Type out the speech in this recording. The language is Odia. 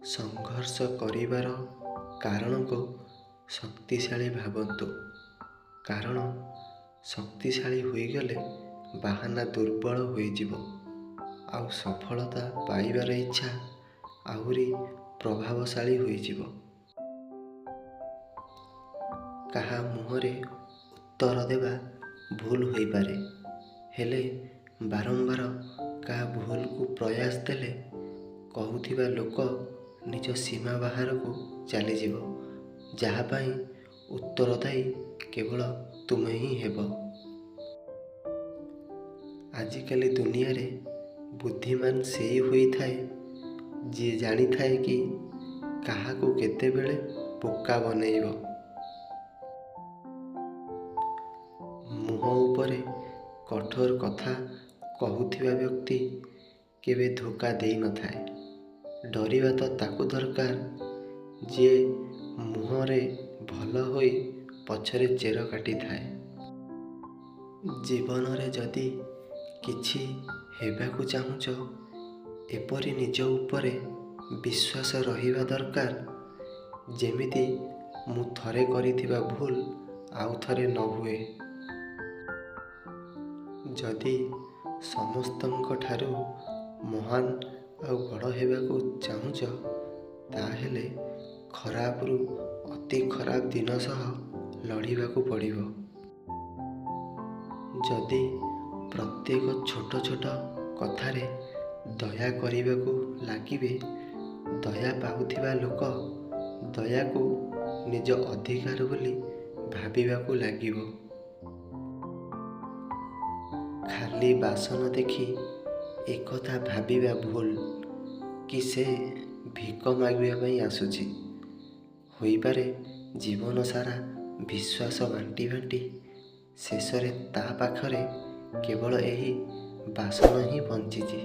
ସଂଘର୍ଷ କରିବାର କାରଣକୁ ଶକ୍ତିଶାଳୀ ଭାବନ୍ତୁ, କାରଣ ଶକ୍ତିଶାଳୀ ହୋଇଗଲେ ବାହାନା ଦୁର୍ବଳ ହୋଇଯିବ ଆଉ ସଫଳତା ପାଇବାର ଇଚ୍ଛା ଆହୁରି ପ୍ରଭାବଶାଳୀ ହୋଇଯିବ। କାହା ମୁହଁରେ ଉତ୍ତର ଦେବା ଭୁଲ ହୋଇପାରେ, ହେଲେ ବାରମ୍ବାର କାହା ଭୁଲକୁ ପ୍ରୟାସ ଦେଲେ କହୁଥିବା ଲୋକ ନିଜ ସୀମା ବାହାରକୁ ଚାଲିଯିବ, ଯାହା ପାଇଁ ଉତ୍ତରଦାୟୀ କେବଳ ତୁମେ ହିଁ ହେବ। ଆଜିକାଲି ଦୁନିଆରେ ବୁଦ୍ଧିମାନ ସେଇ ହୋଇଥାଏ ଯିଏ ଜାଣିଥାଏ କି କାହାକୁ କେତେବେଳେ ବୋକା ବନେଇବ। ମୁହଁ ଉପରେ କଠୋର କଥା କହୁଥିବା ବ୍ୟକ୍ତି କେବେ ଧୋକା ଦେଇନଥାଏ। ଡରିବା ତ ତାକୁ ଦରକାର ଯିଏ ମୁହଁରେ ଭଲ ହୋଇ ପଛରେ ଚେର କାଟିଥାଏ। ଜୀବନରେ ଯଦି କିଛି ହେବାକୁ ଚାହୁଁଛ, ଏପରି ନିଜ ଉପରେ ବିଶ୍ୱାସ ରହିବା ଦରକାର ଯେମିତି ମୁଁ ଥରେ କରିଥିବା ଭୁଲ ଆଉ ଥରେ ନ ହୁଏ। ଯଦି ସମସ୍ତଙ୍କ ଠାରୁ ମହାନ ଆଉ ବଡ଼ ହେବାକୁ ଚାହୁଁଛ, ତାହେଲେ ଖରାପରୁ ଅତି ଖରାପ ଦିନ ସହ ଲଢ଼ିବାକୁ ପଡ଼ିବ। ଯଦି ପ୍ରତ୍ୟେକ ଛୋଟ ଛୋଟ କଥାରେ ଦୟା କରିବାକୁ ଲାଗିବେ, ଦୟା ପାଉଥିବା ଲୋକ ଦୟାକୁ ନିଜ ଅଧିକାର ବୋଲି ଭାବିବାକୁ ଲାଗିବ। ଖାଲି ବାସନ ଦେଖି ଏକଥା ଭାବିବା ଭୁଲ କି ସେ ଭିକ ମାଗିବା ପାଇଁ ଆସୁଛି। ହୋଇପାରେ ଜୀବନ ସାରା ବିଶ୍ୱାସ ବାଣ୍ଟି ବାଣ୍ଟି ଶେଷରେ ତା ପାଖରେ କେବଳ ଏହି ବାସନ ହିଁ ବଞ୍ଚିଛି।